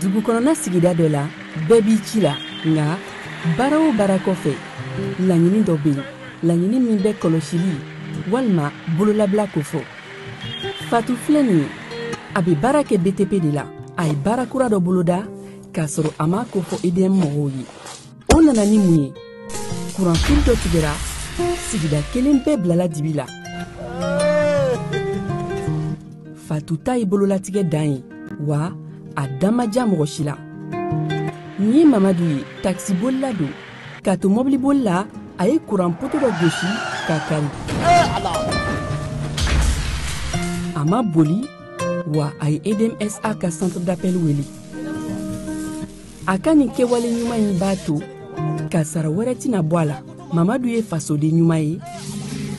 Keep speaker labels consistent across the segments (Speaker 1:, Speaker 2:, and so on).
Speaker 1: Dugu kɔnɔna sigida dɔ la, bɛɛ b'i ci la, nka baara o baara kɔfɛ, laɲini dɔ bɛ yen, laɲini min bɛ kɔlɔsili walima bololabila kofɔ. Fatu filɛ nin ye, a bɛ baara kɛ BTP de la. A ye baara kura dɔ boloda k'a sɔrɔ a m'a kofɔ EDM mɔgɔw ye. O nana ni mun ye? Kuranfili dɔ tigɛra, sigida kelen bɛɛ bilala dibi la. Fatu ta ye bololatigɛ dan ye, wa a da ma diya mɔgɔ si la. Nin ye Mamadu ye, takisibolila don. K'a to mɔbiliboli la, a ye kuran poto dɔ gosi k'a kari. A ma boli, wa a ye EDMSA ka centre d'appel wele. A ka nin kɛwale ɲuman in b'a to kasara wɛrɛ tɛna bɔ a la. Mamadu ye fasoden ɲuman ye,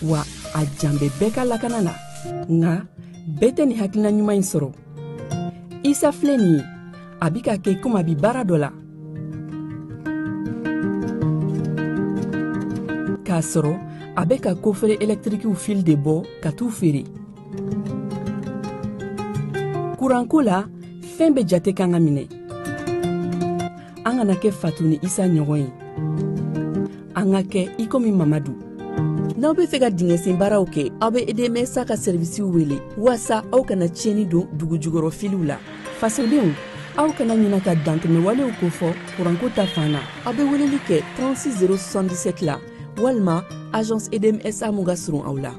Speaker 1: wa a jan bɛ bɛɛ ka lakana la. Nka bɛɛ tɛ nin hakilina ɲuman in sɔrɔ. Isa filɛ nin ye, a bɛ ka kɛ komi a bɛ baara dɔ la, k'a sɔrɔ a bɛ ka kofere ɛlɛtirikiw fil de bɔ ka t'u feere. Kuranko la, fɛn bɛɛ jate kan ka minɛ. An kana kɛ Fatu ni Isa ɲɔgɔn ye, an ka kɛ i komi Mamadu. N'aw bɛ fɛ ka dingɛsen baaraw kɛ, aw bɛ EDMSA ka sɛrivisiw wele waasa aw kana tiɲɛni don dugu jukɔrɔ filiw la. Fasodenw, aw kana ɲina ka dantɛmɛwalew kofɔ kuranko ta fan na. Aw bɛ weleli kɛ 36 077 la walima agence EDMSA mun ka surun aw la.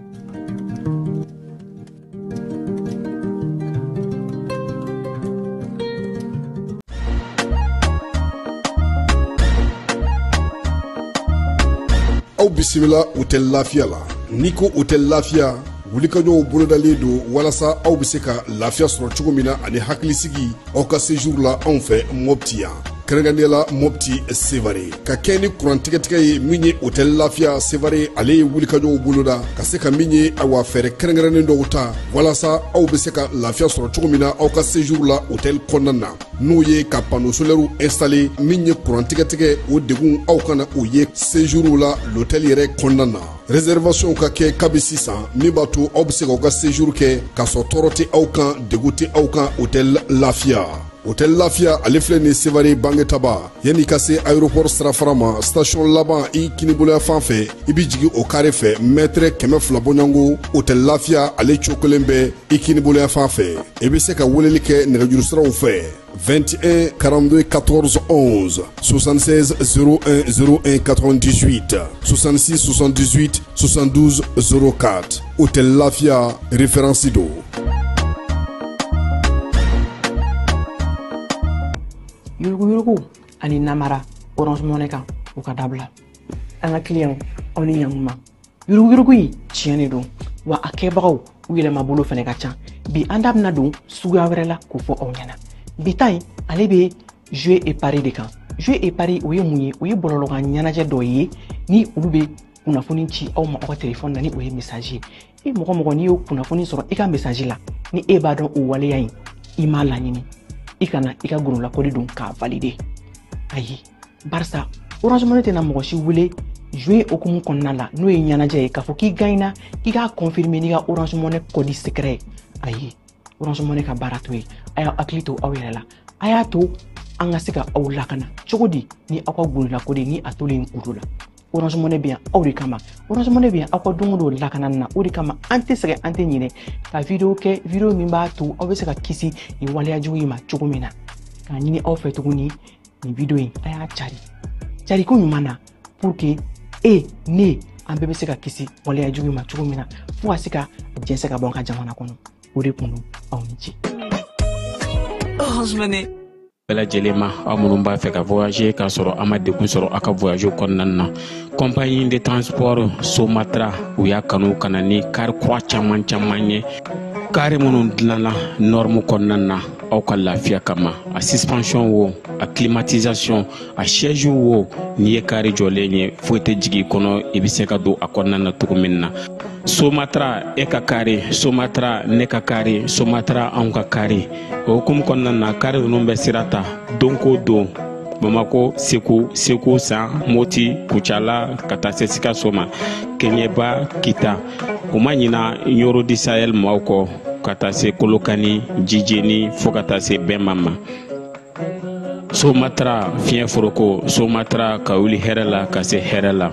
Speaker 2: Aw bisimila Hôtel Lafiya la. N'i ko Hôtel Lafiya, wulikajɔw bolodalen don walasa aw bɛ se ka lafiya sɔrɔ cogo min na ani hakilisigi aw ka séjour la anw fɛ Mopti yan, kɛrɛnkɛrɛnnenya la Mopti Sevare. Ka kɛ ni kuran tigɛtigɛ ye min ye, Hôtel Lafiya Sevare ale ye wulikajɔw boloda ka se ka min ye, awa, fɛɛrɛ kɛrɛnkɛrɛnnen dɔw ta walasa aw bɛ se ka lafiya sɔrɔ cogo min na aw ka séjour la hôtel kɔnɔna na, n'o ye ka panneau solaire installé. Min ye kuran tigɛtigɛ, o degun aw kana o ye séjour la l'hôtel yɛrɛ kɔnɔna na. Réservation ka kɛ kabi sisan, min b'a to aw bɛ se k'aw ka séjour kɛ k'a sɔrɔ tɔɔrɔ tɛ aw kan, degun tɛ aw kan. Hôtel Lafiya, Hôtel Lafiya ale filɛ nin Sevare Bangetaba, yanni ka se aéroport sirafara ma, station laban i kiniboloya fan fɛ, i bɛ jigin o carré fɛ, mètre 200 bɔɲɔgɔnko, Hôtel Lafiya ale cokolen bɛ i kiniboloya fan fɛ. I bɛ se ka weleli kɛ nɛgɛjuru siraw fɛ: 21 42 14 11, 76 01 01 98, 66 78 72 04. Hôtel Lafia, référence do.
Speaker 3: Yuruguyurugu ani namara Orange Money kan, u ka dabila. An ka client, aw ni ɲankuma. Yuruguyurugu in tiɲɛ de don, wa a kɛbagaw u yɛlɛma bolo fɛnɛ ka ca. Bi an da bɛna don suguya wɛrɛ la k'o fɔ aw ɲɛna. Bi ta in ale bɛ jeu et pari de kan. Jeu et pari, o ye mun ye? O ye bɔlɔlɔkan ɲɛnajɛ dɔ ye ni olu bɛ kunnafoni ci aw ma aw ka telefɔni na, ni o ye message ye. E mɔgɔ mɔgɔ, n'i y'o kunnafoni sɔrɔ i ka message la, ni e b'a dɔn o waleya in i m'a laɲini, i kana i ka gololakɔli don k'a valider. Ayi, barisa Orange Money tɛna mɔgɔ si wele jeu hukumu kɔnɔna la, n'o ye ɲɛnajɛ ye, k'a fɔ k'i gagnera, k'i k'a confirmer n'i ka Orange Money code secret ye. Ayi, Orange Money ka baara t'o ye. A y'aw hakili to aw yɛrɛ la. A y'a to an ka se ka aw lakana cogo di ni aw ka gololakɔli ni a tolen kudo la. Orange Money bɛ yan aw de kama. Orange Money bɛ yan aw ka don o don lakanani na. O de kama an tɛ sɛgɛn, an tɛ ɲinɛ ka vidéo kɛ, vidéo min b'a to aw bɛ se ka kisi nin waleya jugu in ma cogo min na. K'a ɲini aw fɛ tuguni, nin vidéo in, a y'a cari cariko ɲuman na pour que e ne an bɛɛ bɛ se ka kisi waleya jugu in ma cogo min na, fo ka se ka jɛnsɛn ka bɔ an ka jamana kɔnɔ. O de kun don. Aw ni ce.
Speaker 4: Orange Money.
Speaker 5: Bɛɛ lajɛlen ma, aw minnu b'a fɛ ka voyager k'a sɔrɔ a ma degun sɔrɔ aw ka voyage kɔnɔna na, compagnie de transport Somatra u y'a kanu ka na ni kari kura caman caman ye, kari minnu dilanna norme kɔnɔna na aw ka lafiya kama. A suspension wo, a climatisation, a siège wo, n'i ye kari jɔlen ye, foyi tɛ jigin i kɔnɔ, i bɛ se ka don a kɔnɔna na cogo min na. Somatra e ka kari, Somatra ne ka kari, Somatra anw ka kari. O hukumu kɔnɔna na, kari ninnu bɛ sira ta don ko don Bamako, Segu, Segu San, Moti, Kucala, ka taa se Sikaso ma, Keɲeba, Kita. U ma ɲina Ɲoro di Sahel maaw kɔ, ka taa se Kolokani, Jijeni, fo ka taa se Bɛnma ma. Somatra fiɲɛ foroko, Somatra ka wuli hɛrɛ la ka se hɛrɛ la.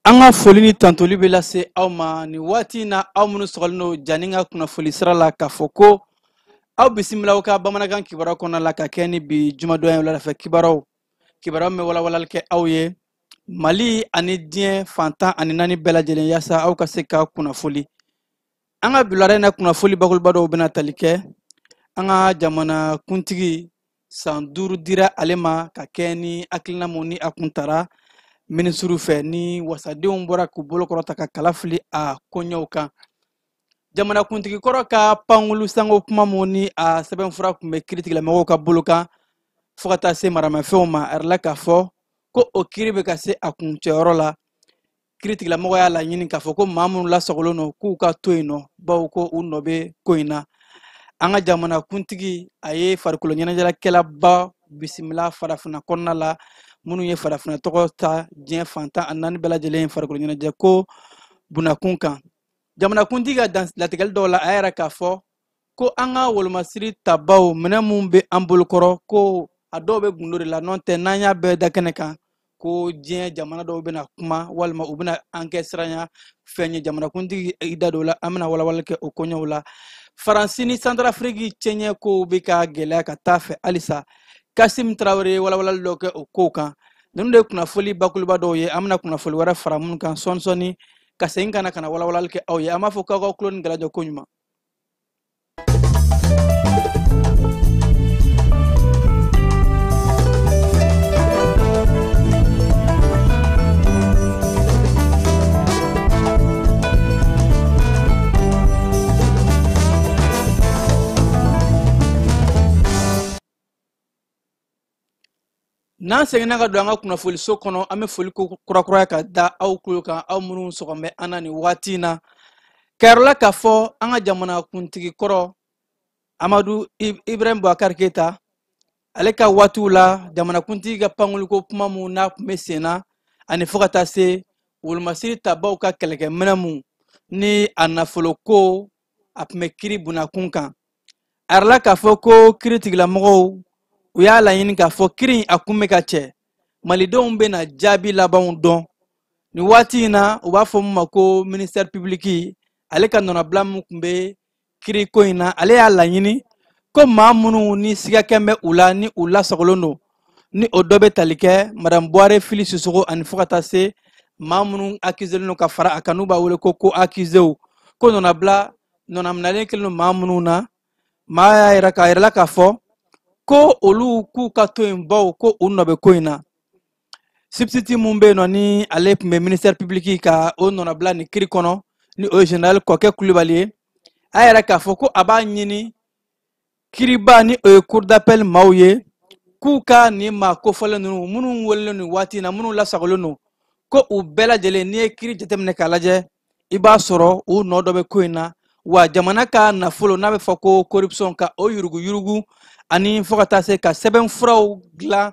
Speaker 6: An ka foli ni tantoli bɛ lase aw ma nin waati in na, aw minnu sɔgɔlen don Jani ka kunnafoli sira la, k'a fɔ ko aw bisimila aw ka bamanankan kibaruya kɔnɔna la ka kɛ ni bi jumadon ye wuladafɛ kibaruyaw. Kibaruya min bɛ walawalali kɛ aw ye Mali ani diɲɛ fan 14 bɛɛ lajɛlen, yaasa aw ka se ka kunnafoli. An ka bi wulada in na kunnafoli bakuruba dɔw bɛna tali kɛ an ka jamana kuntigi san 5 dira ale ma ka kɛ ni hakilina mun ni a kun tara minisiriw fɛ, ni wasadenw bɔra k'u bolo kɔrɔta ka kala fili a koɲɛw kan. Jamanakuntigi kɔrɔ ka pankulu sango kuma mun ni a sɛbɛnfura tun bɛ kiiritigɛlamɔgɔw ka bolo kan fo ka taa se maramafɛnw ma, a yirala k'a fɔ ko o kiiri bɛ ka se a kuncɛyɔrɔ la. Kiiritigɛlamɔgɔ y'a laɲini k'a fɔ ko maa minnu lasagolen don k'u ka to yen nɔ, bawo ko u nɔ bɛ ko in na. An ka jamanakuntigi a ye farikolo ɲɛnajɛkɛlaba bisimila farafinna kɔnɔna la, minnu ye farafinna tɔgɔ ta diɲɛ fan 14 bɛɛ lajɛlen farikolo ɲɛnajɛ ko bunakun kan. Jamanakuntigi ka latigɛli dɔw la, a y'a yira k'a fɔ ko an ka wolomasiri tabaw minɛn minnu bɛ an bolokɔrɔ, ko a dɔw bɛ gundo de la, n'o tɛ n'an y'a bɛɛ da kɛnɛ kan ko diɲɛ jamana dɔw bɛna kuma walima u bɛna an kɛ siranya fɛn ye. Jamanakuntigi i da don o la, an bɛna walawalali kɛ o koɲɛw la. Faransi ni Santarafiriki cɛɲɛ kow bɛ ka gɛlɛya ka taa fɛ halisa. Kasim Tarawele ye walawalali dɔ kɛ o kow kan. Ninnu de ye kunnafoli bakuruba dɔw ye, an bɛna kunnafoli wɛrɛ fara minnu kan sɔɔni sɔɔni ka segin ka na ka na walawalali kɛ aw ye. An b'a fɔ k'aw ka tulo ni gala jɔ koɲuman. N'an seginna ka don an ka kunnafoliso kɔnɔ, an bɛ foli ko kurakuraya ka da aw tulo kan, aw minnu sɔgɔn bɛ an na nin waati in na. K'a yir'aw la k'a fɔ an ka jamana kuntigi kɔrɔ Amadu Ibrahim Boubacar Keita, ale ka waatiw la jamanakuntigi ka pankuliko kuma mun n'a tun bɛ sen na, ani fo ka taa se wolomasiri tabaw ka kɛlɛkɛminɛn mun ni a nafoloko a tun bɛ kiiri bunakun kan. A yirala k'a fɔ ko kiiritigilamɔgɔw u y'a laɲini k'a fɔ kiiri in a kun bɛ ka cɛ, malidenw bɛna jaabi labanw dɔn nin waati in na. U b'a fɔ min ma ko ministère public, ale ka nɔnabila min tun bɛ kiiri ko in na, ale y'a laɲini ko maa minnu ni sigakɛn bɛ u la ni u lasagolen don, ni o dɔ bɛ tali kɛ madame Buware Fili Sisoko ani fo ka taa se maa minnu accusé don ka fara a kan, n'u b'a wele ko ko accusé, ko nɔnabila nɔnaminalen kɛlen don maa minnu na. Maa y'a yira k'a yirala k'a fɔ ko olu k'u ka to yen, bawo ko u nɔ bɛ ko in na. Substitut mun bɛ yen nɔ ni ale tun bɛ ministère public ka o nɔnabila nin kiiri kɔnɔ, ni o ye général Kɔkɛ Kulibali ye, a yɛrɛ k'a fɔ ko a b'a ɲini kiiriba ni o ye cour d'appel maaw ye, k'u ka nin maa kofɔlen ninnu minnu welelen nin waati in na, minnu lasagolen don, ko u bɛɛ lajɛlen n'i ye kiiri jateminɛ k'a lajɛ, i b'a sɔrɔ u nɔ dɔ bɛ ko in na. Wa jamana ka nafolo n'a bɛ fɔ ko corruption ka o yuruguyurugu, ani fo ka taa se ka sɛbɛnfuraw dilan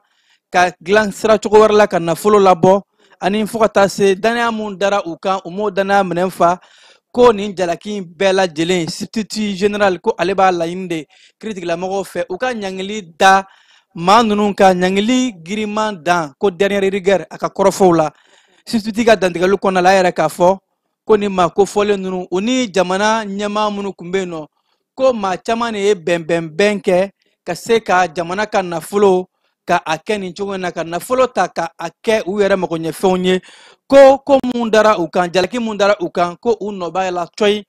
Speaker 6: ka dilan sira cogo wɛrɛ la ka nafolo labɔ, ani fo ka taa se danaya mun dara u kan, u m'o danaya minɛn fa, ko nin jalaki in bɛɛ lajɛlen substitut général ko ale b'a laɲini de kiiritigilamɔgɔw fɛ u ka ɲangili da maa ninnu ka ɲangili giriman dan, ko dernière rigueur a ka kɔrɔfɔw la. Substitut ka dantigɛli kɔnɔna la, a yɛrɛ k'a fɔ ko nin maa kofɔlen ninnu u ni jamana ɲɛmaa minnu tun bɛ yen nɔ, ko maa caman de ye bɛnbɛnbɛn kɛ ka se ka jamana ka nafolo ka a kɛ nin cogo in na, ka nafolo ta ka a kɛ u yɛrɛ magoɲɛfɛnw ye, ko ko mun dara u kan, jalaki mun dara u kan, ko u nɔ b'a la cɔyi.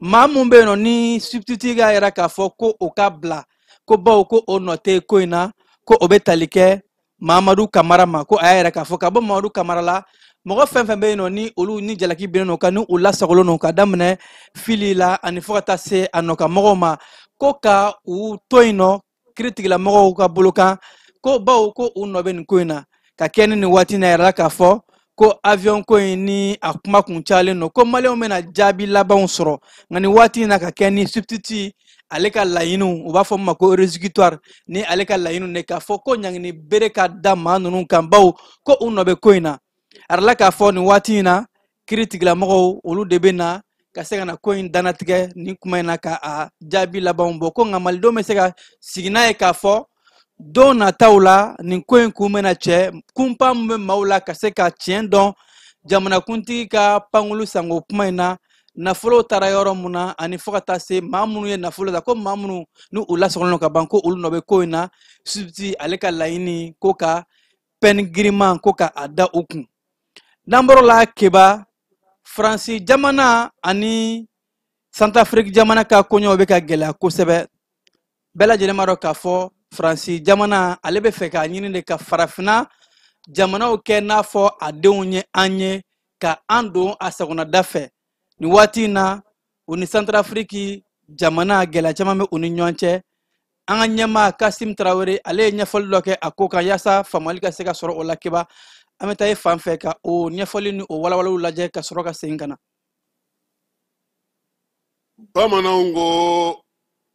Speaker 6: Maa mun bɛ yen nɔ ni substitut y'a yira k'a fɔ ko o ka bila, ko bawo ko o nɔ tɛ ko in na, ko o bɛ tali kɛ Mamadu Kamara ma, ko a y'a yira k'a fɔ ka bɔ Mamadu Kamara la, mɔgɔ fɛn fɛn bɛ yen nɔ ni olu ni jalaki binnen don ka ni u lasagolen don ka daminɛ fili la ani fo ka taa se a nɔkanmɔgɔw ma, ko ka u to yen nɔ kiiritigɛlamɔgɔw ka bolo kan, ko bawo ko u nɔ bɛ nin ko in na. Ka kɛ ni nin waati in na, yɛrɛ la k'a fɔ ko avion ko in ni a kuma kun cayalen don, ko maliyɛnw bɛna jaabi labanw sɔrɔ, nka nin waati in na ka kɛ ni substitut ale ka laɲiniw, u b'a fɔ min ma ko réquisitoire, ni ale ka laɲiniw de k'a fɔ ko ɲangini bere ka da maa ninnu kan, bawo ko u nɔ bɛ ko in na. A yɛrɛ la k'a fɔ nin waati in na kiiritigɛlamɔgɔw olu de bɛ na ka se ka na ko in dannatigɛ nin kuma in na ka a jaabi labanw bɔ, ko nka malidenw bɛ se ka sigi n'a ye k'a fɔ don nataw la nin ko in kun bɛna cɛ kunpan min bɛ maaw la ka se ka tiɲɛ dɔn jamanakuntigi ka pankulu sanko kuma in na, nafolo taara yɔrɔ mun na ani fo ka taa se maa minnu ye nafolo ta, ko maa minnu ni u lasagolen don ka ban ko olu nɔ bɛ ko in na. Substitut ale ka laɲini ko ka pɛni girinman ko ka a da u kun. N'an bɔr'o la, Keba, Faransi jamana ani Centrafrique jamana ka koɲɛw bɛ ka gɛlɛya kosɛbɛ. Bɛɛ lajɛlen b'a dɔn k'a fɔ Faransi jamana ale bɛ fɛ k'a ɲini de ka farafinna jamanaw kɛ n'a fɔ a denw ye an ye, ka an don a sagonada fɛ. Nin waati in na, u ni Centrafrique jamana gɛlɛya caman bɛ u ni ɲɔgɔn cɛ. An ka ɲɛmaa Kasim Tarawele ale ye ɲɛfɔli dɔ kɛ a ko kan yaasa faamuyali ka se ka sɔrɔ o la. Keba, an bɛ taa e fan fɛ ka o ɲɛfɔli ni o walawalaliw lajɛ ka sɔrɔ ka segin ka na.
Speaker 7: Bamananw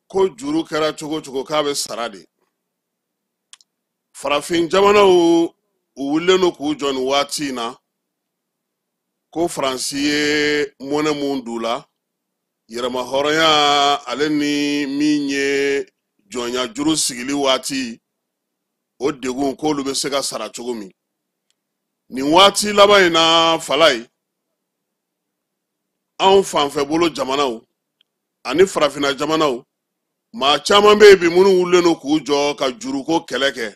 Speaker 7: ko juru kɛra cogo cogo k'a bɛ sara de. Farafin jamanaw u wulilen don k'u jɔ nin waati in na ko Faransi ye mɔnɛ mun d'u la, yɛrɛmahɔrɔnya ale ni min ye jɔnya juru sigili waati, o degun k'olu bɛ se ka sara cogo min. Nin waati laban in na, Falaye, anw fanfɛ bolo jamanaw ani farafinna jamanaw, maa caman bɛ yen bi minnu wulilen don k'u jɔ ka juruko kɛlɛ kɛ.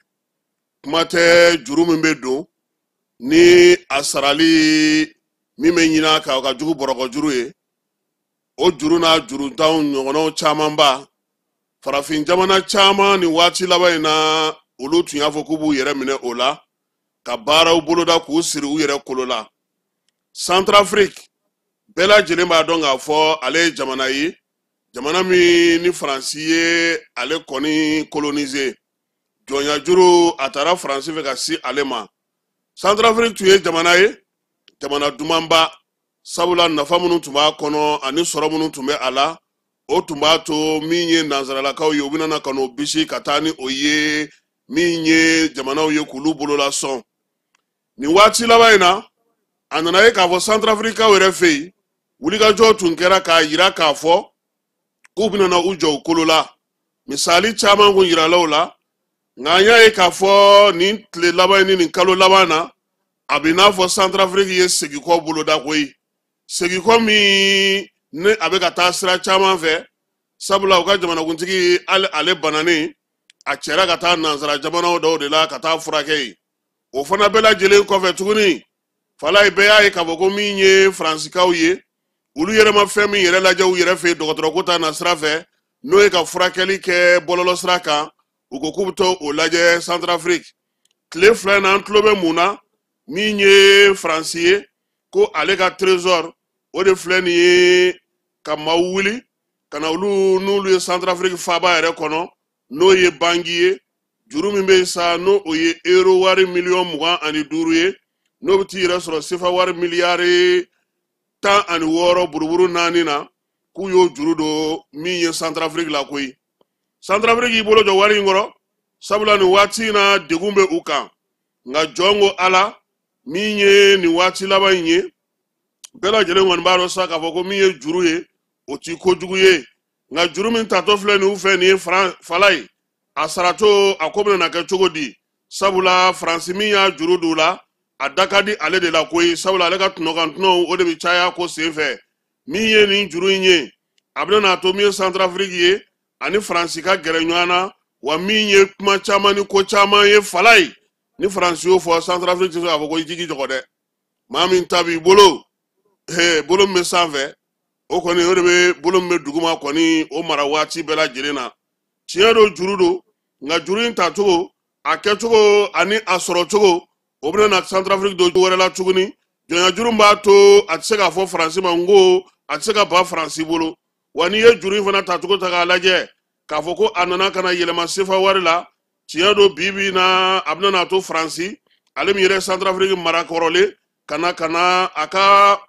Speaker 7: Kuma tɛ juru min bɛ don ni a sarali min bɛ ɲini a kan o ka jugu bɔrɔkɔjuru ye, o juru n'a jurutanw ɲɔgɔnnaw camanba. Farafin jamana caman nin waati laban in na, olu tun y'a fɔ k'u b'u yɛrɛ minɛ o la ka baaraw boloda k'u siri u yɛrɛ kolo la. Centrafrique bɛɛ lajɛlen b'a dɔn k'a fɔ ale ye jamana ye, jamana min ni Faransi ye ale kɔni coloniser. Jɔnya juru a taara Faransi fɛ ka si ale ma. Centrafrique tun ye jamana ye, jamana dumanba, sabula nafa minnu tun b'a kɔnɔ ani sɔrɔ minnu tun bɛ a la, o tun b'a to min ye nansaralakaw ye u bɛna na ka n'o bisi ka taa ni o ye min ye jamanaw ye k'olu bolola sɔn. Nin waati laban in na, a nana ye k'a fɔ Centrafricaw yɛrɛ fɛ yen, wulikajɔ tun kɛra k'a yira k'a fɔ k'u bɛna na u jɔ u kolo la. Misali caman kun yirala o la, nka an y'a ye k'a fɔ nin tile laban in ni nin kalo laban na, a bɛ n'a fɔ Centrafrique ye segikɔ boloda koyi. Segikɔ min ni a bɛ ka taa sira caman fɛ, sabula u ka jamanakuntigi ale bananen, a cɛra ka taa nansara jamanaw dɔw de la ka taa furakɛ yen. O fana bɛɛ lajɛlen kɔfɛ tuguni, Falaye, bɛɛ y'a ye k'a fɔ ko min ye Faransikaw ye, olu yɛrɛ ma fɛn min yɛrɛ lajɛ u yɛrɛ fɛ yen dɔgɔtɔrɔko ta na sira fɛ, n'o ye ka furakɛli kɛ bɔlɔlɔ sira kan, u ko k'u bɛ taa o lajɛ Centrafrique. Tile fila in na, an tulo bɛ mun na? Min ye Faransi ye, ko ale ka trésor o de filɛ nin ye ka maaw wuli ka na olu n'olu ye Centrafrique faaba yɛrɛ kɔnɔ, n'o ye Bangui ye. Juru min bɛ yen sa, n'o o ye euro wari miliyɔn 25 ye, n'o bɛ t'i yɛrɛ sɔrɔ sefa wari miliyari 16 buruburu 4 na, k'u y'o juru don min ye Centrafrique la koyi. Centrafrique y'i bolo jɔ wari in kɔrɔ, sabula nin waati in na degun bɛ u kan. Nka jɔn ko Ala, min ye nin waati laban in ye, bɛɛ lajɛlen kɔni b'a dɔn sa k'a fɔ ko min ye juru ye, o ti kojugu ye. Nka juru min tatɔ filɛ nin fɛ nin ye Falaye, a saratɔ a ko bɛna na kɛ cogo di? Sabula Faransi min y'a juru don la, a da ka di ale de la koyi, sabula ale ka tɔnɔkan o de bɛ caya ko sen fɛ. Min ye nin juru in ye, a bɛna n'a to min ye Centrafrique ye ani Faransi ka gɛrɛ ɲɔgɔn na, wa min ye kuma caman ni ko caman ye Falaye, ni Faransi y'o fɔ, Centrafrique tɛ se k'a fɔ ko i jigi jɔgɔ dɛ. Maa min ta b'i bolo, bolo min bɛ sanfɛ, O kɔni o de bɛ bolo min bɛ duguma kɔni o mara waati bɛɛ lajɛlen na. Tiɲɛ don, juru don, nka juru in tacogo, a kɛcogo ani a sɔrɔcogo, o bɛna na Centrafrique don wɛrɛ la tuguni. Jɔnya juru b'a to a tɛ se k'a fɔ Faransi ma n ko a tɛ se ka ban Faransi bolo. Wa n'i ye juru in fana tacogo ta k'a lajɛ k'a fɔ ko a nana ka na yɛlɛma sefa wari la, tiɲɛ don, bi bi in na a bɛna n'a to Faransi ale min yɛrɛ Centrafrique mara kɔrɔlen ka na ka na a ka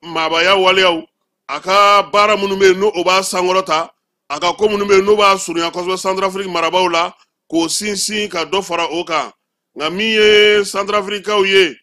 Speaker 7: maabaya waleyaw, a ka baara minnu bɛ yen n'o o b'a sankɔrɔta, a ka ko minnu bɛ yen n'o b'a surunya kosɛbɛ Centrafrique marabaaw la, k'o sinsin ka dɔ fara o kan. Nka min ye Centrafricaw ye,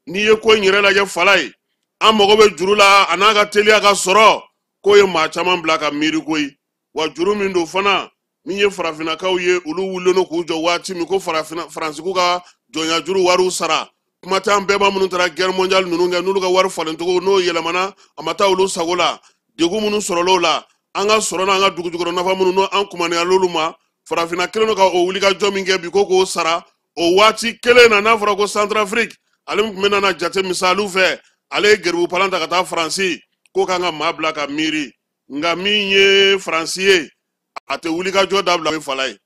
Speaker 7: n'i ye ko in yɛrɛ lajɛ fala ye, an mago bɛ juru la a n'a ka teliya ka sɔrɔ, k'o ye maa caman bila ka miiri koyi. Wa juru min don fana, min ye farafinnakaw ye, olu wulilen don k'u jɔ waati min ko farafinna Faransiku ka jɔnya juru wariw sara, kuma tɛ an bɛɛba minnu taara guerre mondiale ninnu kɛ, n'olu ka wari falencogo n'o yɛlɛmana a ma taa olu sago la, degun minnu sɔrɔla o la, an ka sɔrɔ n'an ka dugujukɔrɔ nafa minnu n'o an kumaniyal'olu ma, farafinna kelen don ka o wulikajɔ min kɛ bi ko k'o sara. O waati kelen na, n'a fɔra ko Centrafrique ale min tun bɛ na jate misaliw fɛ, ale ye geribu palan ta ka taa Faransi, k'o kan ka maa bila ka miiri. Nka min ye Faransi ye, a tɛ wulikajɔ dabila fala ye.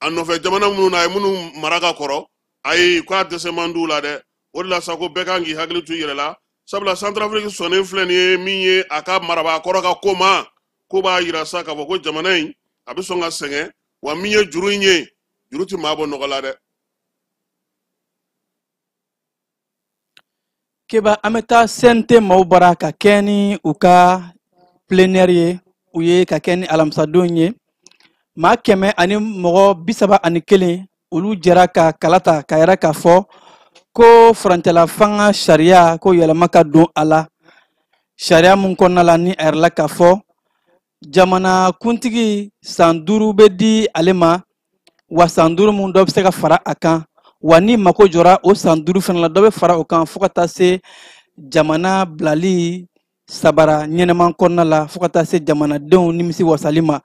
Speaker 7: A nɔfɛ jamana minnu na, a ye minnu mara ka kɔrɔ, ayi, k'a dɛsɛ man d'u la dɛ. O de la sa ko bɛɛ kan k'i hakili to i yɛrɛ la, sabula Centrafrique sɔnnen filɛ nin ye min ye a ka marabaa kɔrɔ ka ko ma, ko b'a yira sa k'a fɔ ko jamana in a bɛ sɔn ka sɛgɛn. Wa min ye juru in ye, juru tɛ maa bɔ nɔgɔ la dɛ.
Speaker 6: Keba, an bɛ taa CNT maaw bara ka kɛ ni u ka plénière ye, u ye ka kɛ ni alamisadon ye. Maa 131, olu jɛra ka kala ta ka yɛrɛ k'a fɔ ko furancɛla fanga sariya ko yɛlɛma ka don a la. Sariya mun kɔnɔna la ni a yɛrɛ la k'a fɔ jamana kuntigi san 5 bɛ di ale ma, wa san 5 mun dɔ bɛ se ka fara a kan, wa ni mako jɔra o san 5 fana la, dɔ bɛ fara o kan fo ka taa se jamana bilali sabara ɲɛnɛman kɔnɔna la, fo ka taa se jamanadenw nimisi wasali ma.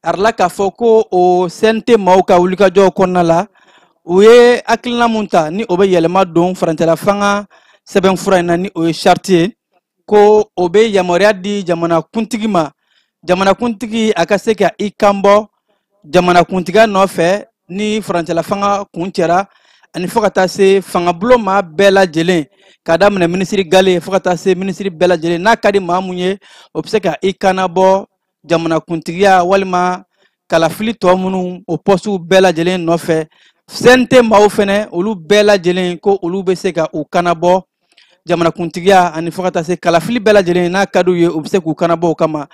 Speaker 6: A yɛrɛ la k'a fɔ ko o CNT maaw ka wulikajɔw kɔnɔna la, u ye hakilina mun ta ni o bɛ yɛlɛma don furancɛla fanga sɛbɛnfura in na, ni o ye charte ye, ko o bɛ yamaruya di jamana kuntigi ma, jamanakuntigi a ka se ka i kan bɔ jamanakuntigiya nɔfɛ ni furancɛla fanga kun cɛra, ani fo ka taa se fangabulon maa bɛɛ lajɛlen, k'a daminɛ minisiri gale fo ka taa se minisiri bɛɛ lajɛlen. N'a ka di maa mun ye, o bɛ se ka i kana bɔ jamanakuntigiya walima kalafili tɔ minnu o pɔsiw bɛɛ lajɛlen nɔfɛ. CNT maaw fɛnɛ, olu bɛɛ lajɛlen ko olu bɛ se ka u kana bɔ jamanakuntigiya ani fo ka taa se kalafili bɛɛ lajɛlen, n'a ka d'u ye u bɛ se k'u kana bɔ o kama.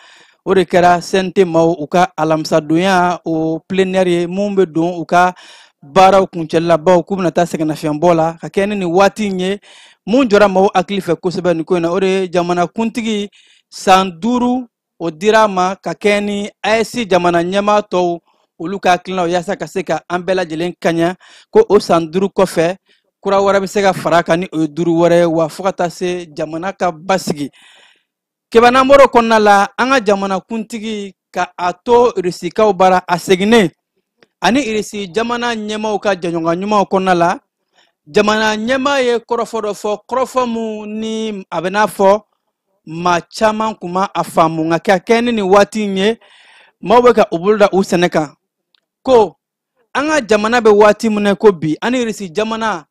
Speaker 6: O de kɛra CNT maaw u ka alamisadonya o plénière ye, mun bɛ don u ka baaraw kuncɛli la, bawo k'u bɛna taa sɛgɛnnafiɲɛbɔ la ka kɛ ni nin waati in ye. Mun jɔra maaw hakili fɛ kosɛbɛ nin ko in na, o de ye jamanakuntigi san 5 o dira a ma ka kɛ ni AES jamana ɲɛmaa tɔw olu ka hakilinaw, yaasa ka se ka an bɛɛ lajɛlen kaɲa ko o san 5 kɔfɛ kura wɛrɛ bɛ se ka fara a kan ni o ye 5 wɛrɛ ye, wa fo ka taa se jamana ka basigi. Keba, n'an bɔra o kɔnɔna la, an ka jamanakuntigi ka a to Irisikaw bara, a seginnen ani Irisi jamana ɲɛmaaw ka jɛɲɔgɔnya ɲumanw kɔnɔna la, jamana ɲɛmaa ye kɔrɔfɔ dɔ fɔ, kɔrɔfɔ mun ni a bɛ n'a fɔ maa caman kun ma a faamu, nka ka kɛ ni nin waati in ye, maaw bɛ ka u bolo da u sɛnɛ kan ko an ka jamana bɛ waati min na ko bi, ani Irisi jamana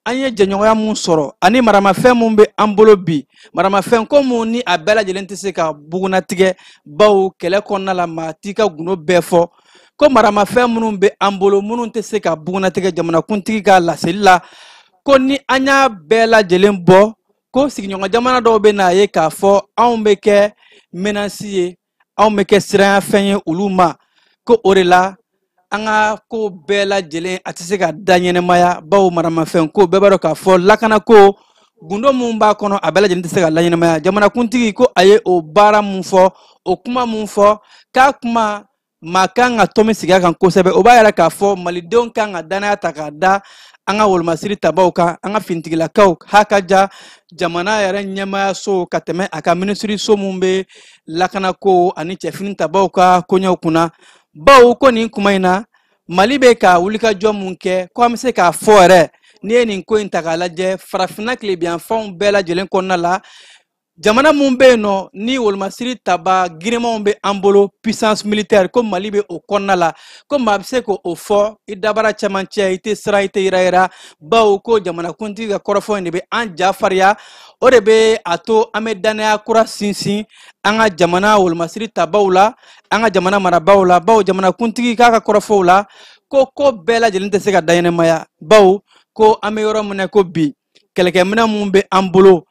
Speaker 6: an ye jɛɲɔgɔnya mun sɔrɔ ani maramafɛn mun bɛ an bolo bi, maramafɛn ko mun ni a bɛɛ lajɛlen tɛ se ka bugunnatigɛ, bawo kɛlɛ kɔnɔna la maa t'i ka gundo bɛɛ fɔ, ko maramafɛn minnu bɛ an bolo minnu tɛ se ka bugunnatigɛ jamanakuntigi ka laseli la, ko ni an y'a bɛɛ lajɛlen bɔ, ko sigiɲɔgɔn jamana dɔw bɛ n'a ye k'a fɔ anw bɛ kɛ menace ye, anw bɛ kɛ siranyafɛn ye olu ma, ko o de la an ka ko bɛɛ lajɛlen a tɛ se ka da ɲɛnɛmaya, bawo maramafɛn ko bɛɛ b'a dɔn k'a fɔ lakanako gundo mun b'a kɔnɔ a bɛɛ lajɛlen tɛ se ka laɲɛnɛmaya. Jamanakuntigi ko a ye o baara mun fɔ, o kuma mun fɔ, k'a kuma maa kan ka tɔmi sigi a kan kosɛbɛ. O b'a yira k'a fɔ malidenw kan ka danaya ta k'a da an ka wolomasiri tabaw kan, an ka finitigilakaw ha ka ja jamana yɛrɛ ɲɛmaayaso ka tɛmɛ a ka minisiriso mun bɛ lakanako ani cɛfini tabaw ka koɲɛw kunna, bawo ko nin kuma in na Mali bɛ ka wulikajɔ mun kɛ, ko an bɛ se k'a fɔ yɛrɛ n'i ye nin ko in ta k'a lajɛ farafinna tilebiyanfanw bɛɛ lajɛlen kɔnɔna la, Jamana mun bɛ yen nɔ ni wolomasiri taba girimanw bɛ an bolo, puissance militaire, ko Mali bɛ o kɔnɔna la, ko maa bɛ se k'o fɔ i dabara cɛmancɛ, i tɛ siran, i tɛ yɛrɛ, bawo ko jamanakuntigi ka kɔrɔfɔ in de bɛ an ja farinya, o de bɛ a to an bɛ danaya kura sinsin an ka jamana wolomasiri tabaw la, an ka jamana marabaaw la, bawo jamanakuntigi k'a ka kɔrɔfɔw la ko ko bɛɛ lajɛlen tɛ se ka daɲɛnɛmaya, bawo ko an bɛ yɔrɔ min na ko bi, kɛlɛkɛminɛn mun bɛ an bolo,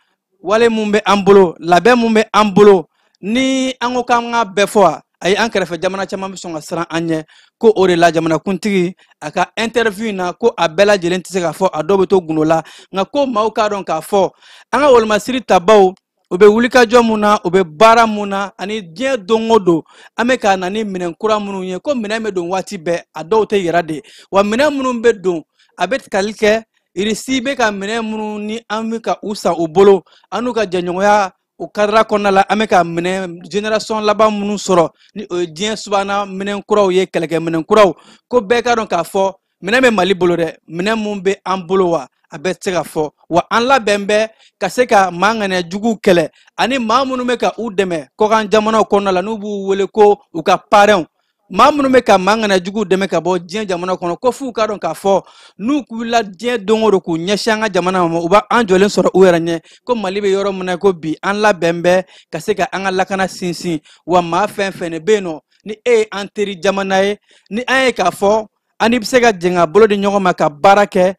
Speaker 6: wale mun bɛ an bolo, labɛn mun bɛ an bolo, ni an ko k'an ka bɛɛ fɔ wa, ayi, an kɛrɛfɛ jamana caman bɛ sɔn ka siran an ɲɛ. Ko o de la jamanakuntigi a ka interview in na ko a bɛɛ lajɛlen tɛ se k'a fɔ, a dɔw bɛ to gundo la, nka ko maaw k'a dɔn k'a fɔ an ka wolomasiri tabaw u bɛ wulikajɔ mun na, u bɛ baara mun na, ani diɲɛ don o don an bɛ ka na ni minɛn kura minnu ye, ko minɛn bɛ don waati bɛɛ, a dɔw tɛ yɛrɛ de wa, minɛn minnu bɛ don a bɛ tali kɛ Irisi bɛ ka minɛn minnu ni an bɛ ka u san u bolo, an n'u ka jɛɲɔgɔnya o kadara kɔnɔna la, an bɛ ka minɛn génération laban minnu sɔrɔ ni o ye diɲɛ subahana minɛn kuraw ye, kɛlɛkɛ minɛn kuraw, ko bɛɛ ka dɔn k'a fɔ minɛn bɛ Mali bolo dɛ, minɛn mun bɛ an bolo wa a bɛɛ tɛ se ka fɔ, wa an labɛn bɛ ka se ka maa ŋaniya juguw kɛlɛ ani maa minnu bɛ ka u dɛmɛ kɔkan jamanaw kɔnɔna la, n'u b'u wele ko u ka parrainw, maa minnu bɛ ka maa ŋaniya juguw dɛmɛ ka bɔ diɲɛ jamana kɔnɔ, ko f'u k'a dɔn k'a fɔ n'u wulila diɲɛ don o don k'u ɲɛsin an ka jamana ma, u b'an jɔlen sɔrɔ u yɛrɛ ɲɛ. Ko Mali bɛ yɔrɔ min na ko bi, an labɛn bɛ ka se ka an ka lakana sinsin, wa maa fɛn fɛn de bɛ yen nɔ ni e ye an teri jamana ye, ni an ye k'a fɔ an bɛ se ka jɛn ka bolo di ɲɔgɔn ma ka baara kɛ,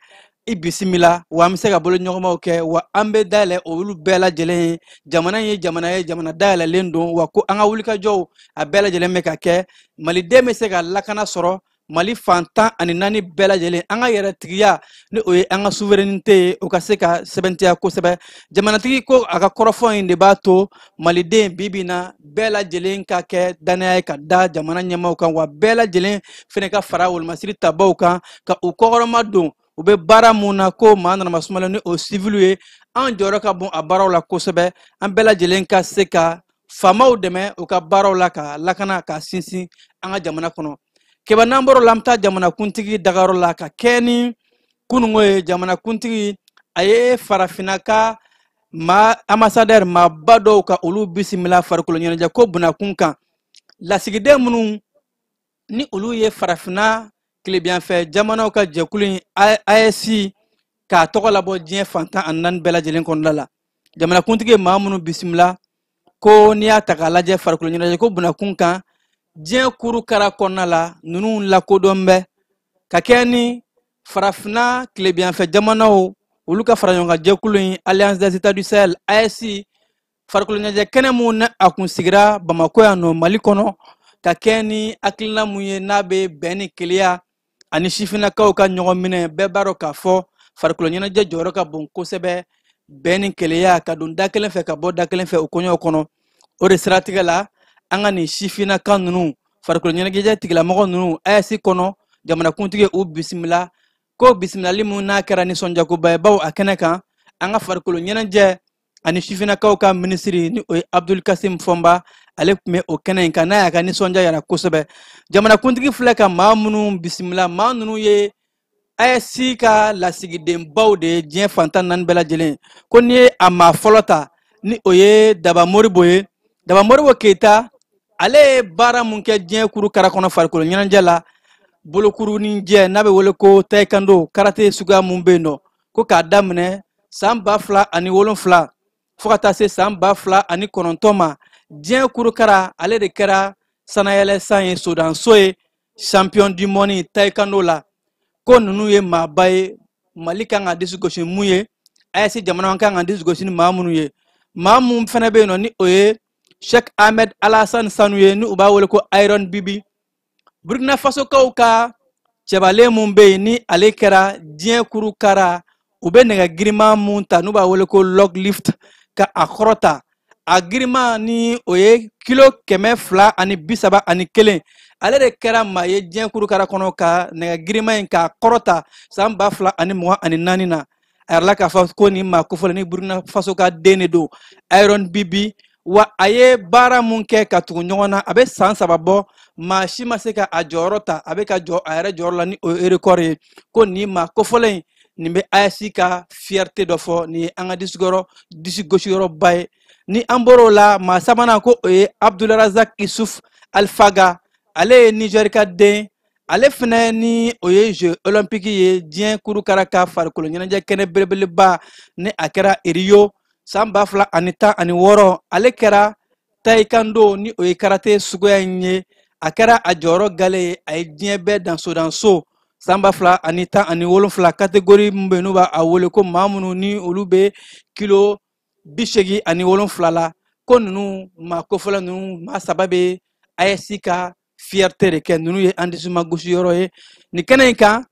Speaker 6: i bisimila, wa an bɛ se ka bolo ɲɔgɔnmaw kɛ, wa an bɛ dayɛlɛ olu bɛɛ lajɛlen ye. Jamana ye jamana ye, jamana dayɛlɛlen don, wa ko an ka wulikajɔw a bɛɛ lajɛlen bɛ ka kɛ, maliden bɛ se ka lakana sɔrɔ Mali fan 14 bɛɛ lajɛlen, an ka yɛrɛtigiya ni o ye an ka souveraineté ye, o ka se ka sɛbɛntiya kosɛbɛ. Jamanatigi ko a ka kɔrɔfɔ in de b'a to maliden bi bi in na bɛɛ lajɛlen ka kɛ danaya ye ka da jamana ɲɛmaaw kan, wa bɛɛ lajɛlen fɛnɛ ka fara wolomasiri tabaw kan ka u kɔkɔrɔma don u bɛ baara mun na, ko maa nana masumalen ni o siviliw ye, an jɔyɔrɔ ka bon a baaraw la kosɛbɛ, an bɛɛ lajɛlen ka se ka faamaw dɛmɛ u ka baaraw la ka lakana ka sinsin an ka jamana kɔnɔ. Keba, n'an bɔr'o la, an bɛ taa jamanakuntigi dagayɔrɔ la ka kɛ ni kununko ye. Jamanakuntigi a ye farafinna ka maa ambassadeur maaba dɔw ka olu bisimila farikolo ɲɛnajɛ ko bunakun kan, lasigiden minnu ni olu ye farafinna tilebinyanfɛ jamanaw ka jɛkulu in AES k'a tɔgɔ labɔ diɲɛ fan 14 bɛɛ lajɛlen kɔnɔna la. Jamanakuntigi ye maa minnu bisimila, ko n'i y'a ta k'a lajɛ farikolo ɲɛnajɛ ko bunakun kan diɲɛ kuru kara kɔnɔna la, ninnu lakodɔn bɛ ka kɛ ni farafinna tilebinyanfɛ jamanaw olu ka faraɲɔgɔnkan jɛkulu in Alliance des États du Sahel AES, farikolo ɲɛnajɛ kɛnɛ mun ni a kun sigira Bamakɔ yan nɔ Mali kɔnɔ, ka kɛ ni hakilina mun ye n'a bɛ bɛn ni kelenya ani sifinnakaw ka ɲɔgɔn minɛ. Bɛɛ b'a dɔn k'a fɔ farikolo ɲɛnajɛ jɔyɔrɔ ka bon kosɛbɛ bɛn ni kelenya ka don da kelen fɛ ka bɔ da kelen fɛ o koɲɛw kɔnɔ. O de siratigɛ la, an ka nin sifinnaka ninnu farikolo ɲɛnajɛ tigilamɔgɔ ninnu AES kɔnɔ, jamanakuntigi u bisimila, ko bisimilali mun n'a kɛra nisɔndiyakoba ye, bawo a kɛnɛ kan an ka farikolo ɲɛnajɛ ani sifinnakaw ka minisiri ni o ye Abdul Kasim Fɔnba, ale tun bɛ o kɛnɛ in kan, n'a y'a ka nisɔndiya yira kosɛbɛ. Jamanakuntigi filɛ ka maa minnu bisimila, maa ninnu ye AES ka lasigidenbaw de ye diɲɛ fan 14 bɛɛ lajɛlen. Ko n'i ye a maa fɔlɔ ta ni o ye Daba Moribo ye, Daba Moribo Keyita, ale ye baara mun kɛ diɲɛ kuru kara kɔnɔ farikolo ɲɛnajɛ la, bolokurunin jɛ n'a bɛ wele ko taekwondo, karate suguya mun bɛ yen nɔ, ko k'a daminɛ san 2007 fo ka taa se san 2009 ma, diɲɛ kurukara ale de kɛra sanayɛlɛ san ye, sodanso ye, champion du monde taekwondo la. Ko ninnu ye maaba ye, Mali kan ka disi gosi mun ye, AES jamana kan ka disi gosi ni maa minnu ye. Maa mun fana bɛ yen nɔ ni o ye Sheikh Ahmed Alassane Sanu ye, ni u b'a wele ko Iron Bibi, Burkina Fasokaw ka cɛbalen mun bɛ yen ni ale kɛra diɲɛ kurukara, u bɛ nɛgɛ girinman mun ta n'u b'a wele ko log lift ka a kɔrɔta, a girinman ni o ye kilo 231, ale de kɛra maa ye diɲɛ kurukara kɔnɔ ka nɛgɛ girinman in k'a kɔrɔta san 2024 na. A yɛrɛ la k'a fɔ ko nin maa kofɔlen ni Burkina Faso ka den de don, Iron Bibi, wa a ye baara mun kɛ ka tugu ɲɔgɔn na, a bɛ san 3 bɔ, maa si ma se ka a jɔyɔrɔ ta, a bɛ ka jɔ a yɛrɛ jɔyɔrɔ la ni o ye record ye. Ko nin maa kofɔlen in nin bɛ AES ka fierté dɔ fɔ, nin ye an ka disi gosiyɔrɔba ye. Ni an bɔr'o la, maa sabanan ko o ye Abdulrazak Isuf Alfaga, ale ye Niger ka den, ale fɛnɛ ni o ye Jeux olympique ye, diɲɛ kurukara ka farikolo ɲɛnajɛ kɛnɛ belebeleba ni a kɛra Rio san 2016. Ale kɛra taekwondo ni o ye karate suguya in ye, a kɛra a jɔyɔrɔ gale ye, a ye diɲɛ bɛɛ danso san 2017 catégorie min bɛ yen n'u b'a wele ko maa minnu ni olu bɛ kilo 87 la, ko ninnu maa kofɔla ninnu maa saba bɛ AES ka fierté de kɛ, ninnu ye an disi magosi yɔrɔ ye nin kɛnɛ in kan.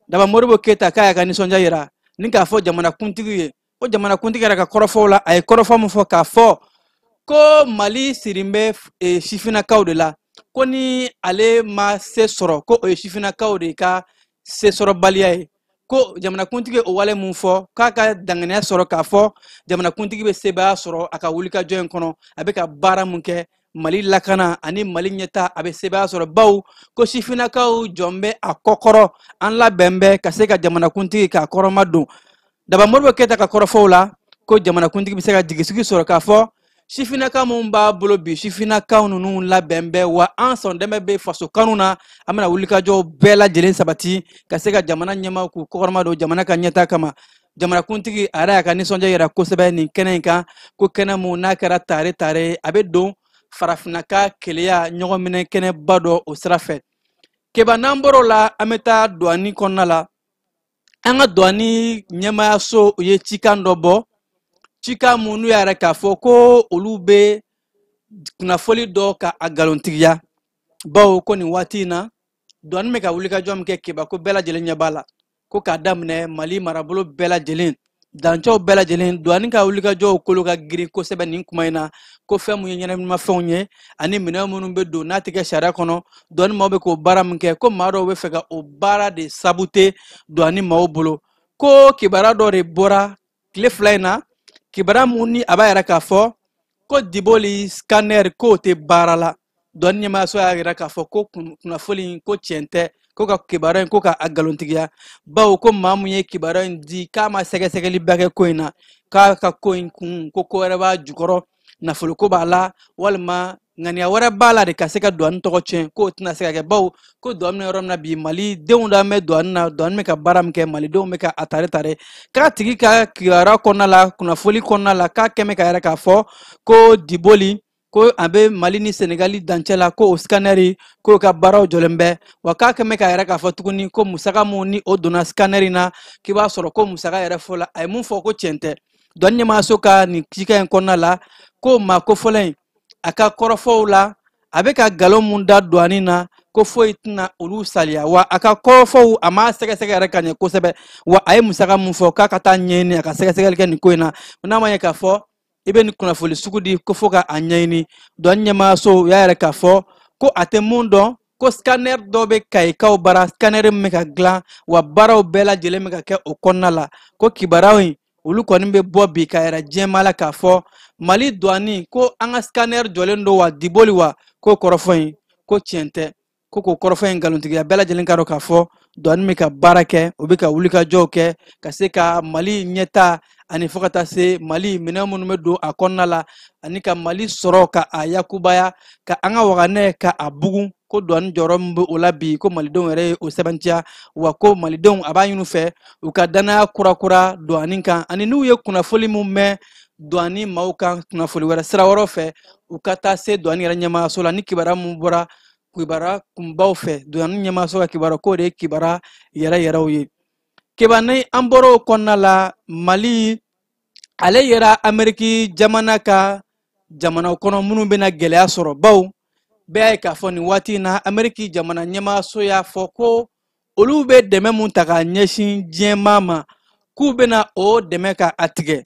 Speaker 6: Daba Modibo Keyita k'a y'a ka nisɔndiya yira ni k'a fɔ jamanakuntigi ye, ko jamanakuntigi yɛrɛ ka kɔrɔfɔw la, a ye kɔrɔfɔ min fɔ k'a fɔ ko Mali sirin bɛ sifinnakaw de la, ko ni ale ma se sɔrɔ ko o ye sifinnakaw de ka sesɔrɔbaliya ye. Ko jamanakuntigi ye o wale mun fɔ, k'a ka danganiya sɔrɔ k'a fɔ jamanakuntigi bɛ sebaaya sɔrɔ a ka wulikajɔ in kɔnɔ, a bɛ ka baara mun kɛ Mali lakana ani Mali ɲɛta, a bɛ sebaaya sɔrɔ, bawo ko sifinnakaw jɔn bɛ a kɔkɔrɔ, an labɛn bɛ ka se ka jamanakuntigi k'a kɔrɔma don. Daba Modibo Keyita ka kɔrɔfɔw la, ko jamanakuntigi bɛ se ka jigisigi sɔrɔ k'a fɔ sifinnaka minnu b'a bolo bi, sifinnakaw ninnu labɛn bɛ, wa an sɔn dɛmɛ bɛ faso kanu na, an bɛna wulikajɔw bɛɛ lajɛlen sabati ka se ka jamana ɲɛmaaw k'u kɔkɔrɔma don jamana ka ɲɛta kama. Jamanakuntigi a yɛrɛ y'a ka nisɔndiya yira kosɛbɛ nin kɛnɛ in kan, ko kɛnɛ mun n'a kɛra tare tare, a bɛ don farafinna ka keleya ɲɔgɔnminɛ kɛnɛba dɔ o sira fɛ. Keba, n'an bɔr'o la, an bɛ taa douane kɔnɔna la. An ka douane ɲɛmaayaso u ye cikan dɔ bɔ, cikan mun n'u y'a yɛrɛ k'a fɔ ko olu bɛ kunnafoli dɔ ka a nkalontigiya, bawo ko nin waati in na douane bɛ ka wulikajɔ min kɛ Keba, ko bɛɛ lajɛlen ɲɛ b'a la, ko k'a daminɛ Mali marabolo bɛɛ lajɛlen, dancɛw bɛɛ lajɛlen, douane ka wulikajɔw kolo ka girin kosɛbɛ nin kuma in na, ko fɛn mun ye ɲɛnaminimafɛnw ye ani minɛn minnu bɛ don n'a tɛ kɛ sariya kɔnɔ, douane maaw bɛ k'o baara min kɛ, ko maa dɔw bɛ fɛ ka o baara de saboter douane maaw bolo. Ko kibaruya dɔ de bɔra tile fila in na, kibaruya mun ni a b'a yɛrɛ k'a fɔ ko Diboli scanner k'o tɛ baara la. Douane ɲɛmaayaso y'a yira k'a fɔ ko kunnafoli in ko tiɲɛ tɛ, ko ka kibaruya in ko ka a nkalontigiya, bawo ko maa mun ye kibaruya in di k'a ma sɛgɛsɛgɛliba kɛ ko in na, k'a ka ko in kun ko ko wɛrɛ b'a jukɔrɔ, nafoloko b'a la walima ŋaniya wɛrɛ b'a la de ka se ka douane tɔgɔ tiɲɛ, k'o tɛna se ka kɛ, bawo ko douane bɛ yɔrɔ min na bi, Mali denw da bɛ douane na, douane bɛ ka baara min kɛ, malidenw bɛ ka a tare tare. K'a tigi ka kibaruya kɔnɔna la, kunnafoli kɔnɔna la, k'a kɛmɛ ka yɛrɛ k'a fɔ ko Diboli ko a bɛ Mali ni Senegali dancɛ la, ko o scanner k'o ka baaraw jɔlen bɛ, wa k'a kɛmɛ ka yɛrɛ k'a fɔ tuguni ko musaka mun ni o donna scanner in na, k'i b'a sɔrɔ ko musaka yɛrɛ fɔ la, a ye mun fɔ ko tiɲɛ tɛ. Douane ɲɛmaayaso ka nin cikan in kɔnɔna la, ko maa kofɔlen in a ka kɔrɔfɔw la, a bɛ ka nkalon mun da douane na, ko foyi tɛna olu saliya, wa a ka kɔrɔfɔw a m'a sɛgɛsɛgɛ yɛrɛ ka ɲɛ kosɛbɛ, wa a ye musaka mun fɔ k'a ka taa ɲɛɲini, a ka sɛgɛsɛgɛli kɛ nin ko in na, n'a ma ɲɛ k'a fɔ i bɛ nin kunnafoli sugu di ko fo ka a ɲɛɲini. Douane ɲɛmaayaso y'a yɛrɛ k'a fɔ ko a tɛ mun dɔn, ko scanner dɔ bɛ Kayikaw bara, scanner min bɛ ka dilan, wa baaraw bɛɛ lajɛlen bɛ ka kɛ o kɔnɔna la, ko kibaruyaw in olu kɔni bɛ bɔ bi ka yɛrɛ diɲɛmaa la k'a fɔ Mali douane ko an ka scanner jɔlen don wa Diboli wa, ko kɔrɔfɔ in ko tiɲɛ tɛ, ko k'o kɔrɔfɔ in nkalontigiya. Bɛɛ lajɛlen k'a dɔn k'a fɔ douane bɛ ka baara kɛ, u bɛ ka wulikajɔw kɛ ka se ka Mali ɲɛta ani fo ka taa se Mali minɛn minnu bɛ don a kɔnɔna la, ani ka Mali sɔrɔ ka a yakubaya, ka an ka waganɛ ka a bugun, ko douane jɔyɔrɔ min bɛ o la bi, ko malidenw yɛrɛ ye o sɛbɛntiya, wa ko malidenw a b'a ɲini u fɛ u ka danaya kurakura douane kan, ani n'u ye kunnafoli mun mɛn douane maaw kan kunnafoli wɛrɛ sira wɛrɛw fɛ, u ka taa se douane yɛrɛ ɲɛmaayaso la ni kibaruya mun bɔra kibaruya kunbaw fɛ, douane ɲɛmaayaso ka kibaruya k'o de ye kibaruya yɛrɛ yɛrɛw ye. Keba, ni an bɔra o kɔnɔna la, Mali ale yɛrɛ Ameriki jamana ka jamana kɔnɔ minnu bɛna gɛlɛya sɔrɔ, bawo bɛɛ y'a ye k'a fɔ nin waati in na Ameriki jamana ɲɛmaayaso y'a fɔ ko olu bɛ dɛmɛ mun ta k'a ɲɛsin diɲɛmaa ma, k'u bɛna o dɛmɛ ka a tigɛ.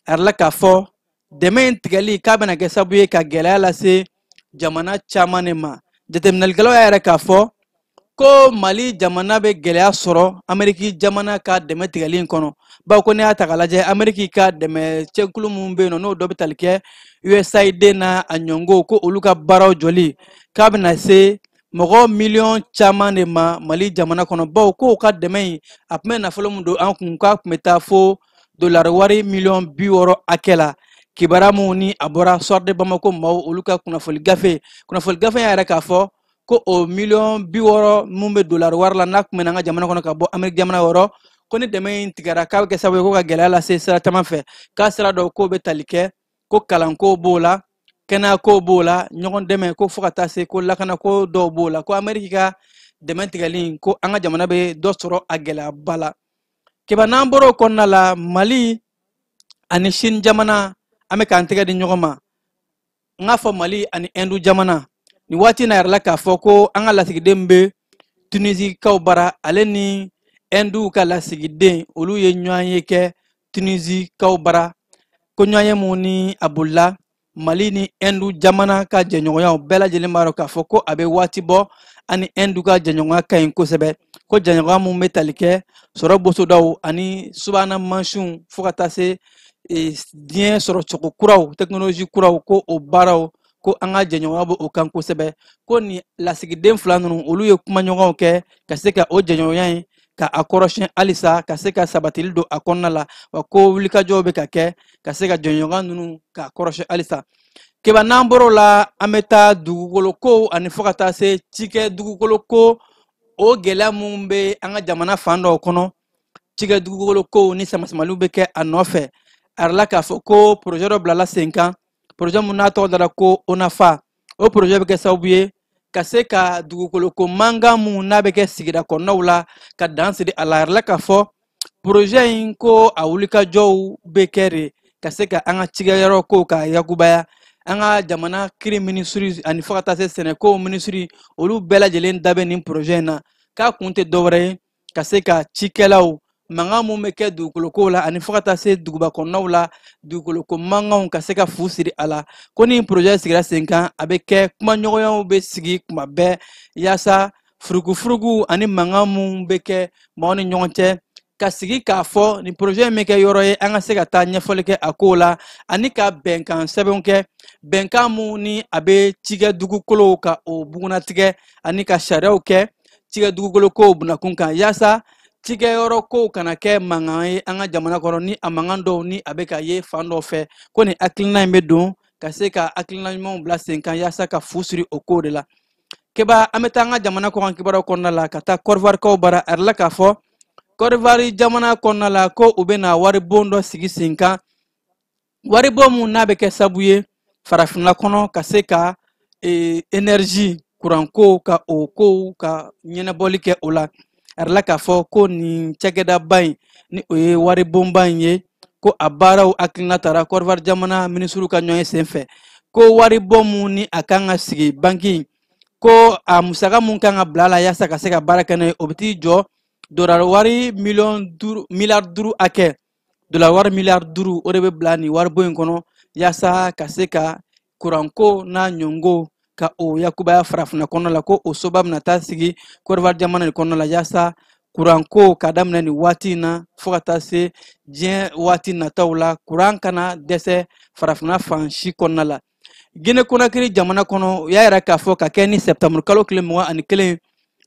Speaker 6: A yɛrɛ la k'a fɔ dɛmɛ in tigɛli k'a bɛna kɛ sababu ye ka gɛlɛya lase jamana caman de ma. Jateminɛlikɛlaw y'a yɛrɛ k'a fɔ ko Mali jamana bɛ gɛlɛya sɔrɔ Ameriki jamana ka dɛmɛ tigɛli in kɔnɔ, bawo ko n'i y'a ta k'a lajɛ Ameriki ka dɛmɛ cɛkulu minnu bɛ yen nɔ, n'o dɔ bɛ tali kɛ USAID n'a a ɲɔngo, ko olu ka baaraw jɔli k'a bɛna se mɔgɔ miliyɔn caman de ma Mali jamana kɔnɔ, bawo k'o ka dɛmɛ in a tun bɛ nafolo min don an kun, k'a tun bɛ taa fo dolari wari miliyɔn 60 hakɛ la. Kibaruya mun ni a bɔra Soir de Bamako maaw olu ka kunnafoni gafe, kunnafoni gafe y'a yɛrɛ k'a fɔ ko o 60 miliyɔn mun bɛ dolari wari la, n'a tun bɛ na an ka jamana kɔnɔ ka bɔ Ameriki jamana yɔrɔ, ko ni dɛmɛ in tigɛra, k'a bɛ kɛ sababu ye ko ka gɛlɛya lase sira caman fɛ. K'a sira dɔw k'o bɛ tali kɛ ko kalanko b'o la, kɛnɛyako b'o la, ɲɔgɔn dɛmɛ ko, fo ka taa se ko lakanako dɔw b'o la. Ko Ameriki ka dɛmɛ tigɛli, ko an ka jamana bɛ dɔ sɔrɔ a gɛlɛyaba la. Keba, n'an bɔra o kɔnɔna la, Mali ani Sini jamana, an bɛ k'an tɛgɛ di ɲɔgɔn ma. N k'a fɔ Mali ani Ɛndu jamana, nin waati in na yɛrɛ la, k'a fɔ ko an ka lasigiden bɛ Tunisikaw bara, ale ni Ɛnduw ka lasigiden, olu ye ɲɔgɔn ye kɛ Tunisikaw bara. Ko ɲɔgɔn ye mun ni a bolila Mali ni Ɛndu jamana ka jɛɲɔgɔnyaw bɛɛ lajɛlen b'a dɔn k'a fɔ ko a bɛ waati bɔ ani Ɛndu ka jɛɲɔgɔnya ka ɲi kosɛbɛ. Ko jɛɲɔgɔnya mun bɛ tali kɛ sɔrɔ bosodaw ani subahana mansinw, fo ka taa se diɲɛ sɔrɔcogo kuraw, technologie kuraw, ko o baaraw, ko an ka jɛɲɔgɔnya bɛ o kan kosɛbɛ. Ko nin lasigiden fila ninnu, olu ye kumaɲɔgɔnw kɛ ka se ka o jɛɲɔgɔnya in ka a kɔrɔsiyɛn halisa, ka se ka sabatili don a kɔnɔna la. Wa ko wulikajɔw bɛ ka kɛ ka se ka jɛɲɔgɔnya ninnu k'a kɔrɔsiyɛn halisa. Keba, n'an bɔr'o la, an bɛ taa dugukolo ko ani fo ka taa se cikɛ dugukolo ko, o gɛlɛya mun bɛ an ka jamana fan dɔw kɔnɔ, cikɛ dugukolo kow ni samasamaliw bɛ kɛ a nɔfɛ. A yɛrɛ la k'a fɔ ko projet dɔ bilala sen kan, projet mun n'a tɔgɔ dara ko ONAFA. O projet bɛ kɛ sababu ye ka se ka dugukolo ko mankan mun n'a bɛ kɛ sigida kɔnɔnaw la, ka dan siri a la. A yɛrɛ la k'a fɔ projet in, ko a wulikajɔw bɛ kɛ de ka se ka an ka cikɛyɔrɔ kow ka yakubaya. An ka jamana kiri minisiri ani fo ka taa se sɛnɛko minisiri, olu bɛɛ lajɛlen da bɛ nin projet in na. K'a kun tɛ dɔwɛrɛ ye ka se ka cikɛlaw mankan mun bɛ kɛ dugukolo ko la ani fo ka taa se duguba kɔnɔnaw la, dugukolo ko mankanw, ka se ka fu siri a la. Ko ni projet sigira sen kan, a bɛ kɛ kumaɲɔgɔnyaw bɛ sigi kuma bɛɛ, yaasa furugufurugu ani mankan mun bɛ kɛ maaw ni ɲɔgɔn cɛ, ka sigi k'a fɔ nin projet in bɛ kɛ yɔrɔ ye an ka se ka taa ɲɛfɔli kɛ a kow la, ani ka bɛnkan sɛbɛnw kɛ, bɛnkan mun ni a bɛ cikɛ dugukolow ka o bugunnatigɛ, ani ka sariyaw kɛ cikɛ dugukolo kow bunakun kan, yaasa cikɛyɔrɔ kow kana kɛ mankan ye an ka jamana kɔnɔ, ni a mankan dɔw ni a bɛ ka ye fan dɔw fɛ. Ko nin hakilina in bɛ don ka se ka hakilina ɲumanw bila sen kan, yaasa ka fu siri o kow de la. Keba, an bɛ taa an ka jamana kɔkan kibaruyaw kɔnɔna la, ka taa Kɔdiwarikaw bara. A yɛrɛ la k'a fɔ Kɔdiwari jamana kɔnɔna la, ko u bɛna waribon dɔ sigi sen kan, waribon mun n'a bɛ kɛ sababu ye farafinna kɔnɔ ka se ka énergie, kuranko, ka o kow ka ɲɛnabɔli kɛ o la. A yɛrɛ la k'a fɔ ko nin cakɛdaba in, ni o ye waribonba in ye, ko a baaraw hakilina tara Kɔdiwari jamana minisiriw ka ɲɔgɔn ye sen fɛ. Ko waribon mun ni a kan ka sigi banki, ko a musaka mun kan ka bila a la yaasa ka se ka baara kɛ n'a ye, o bɛ t'i jɔ dolari wari 5 miliyɔn, 5 miliyari hakɛ, dolari wari 5 miliyari, o de bɛ bila nin waribon in kɔnɔ, yaasa ka se ka kuranko n'a ɲɔngo ka o yakubaya farafinna kɔnɔ la. Ko o soba bɛna taa sigi Kɔdiwari jamana nin kɔnɔ la, yaasa kuranko ka daminɛ nin waati in na fo ka taa se diɲɛ waati nataw la, kuran kana dɛsɛ farafinna fan si kɔnɔna la. Gine Konakiri jamana kɔnɔ, u y'a yira k'a fɔ ka kɛ ni sɛptanburu kalo tile 21,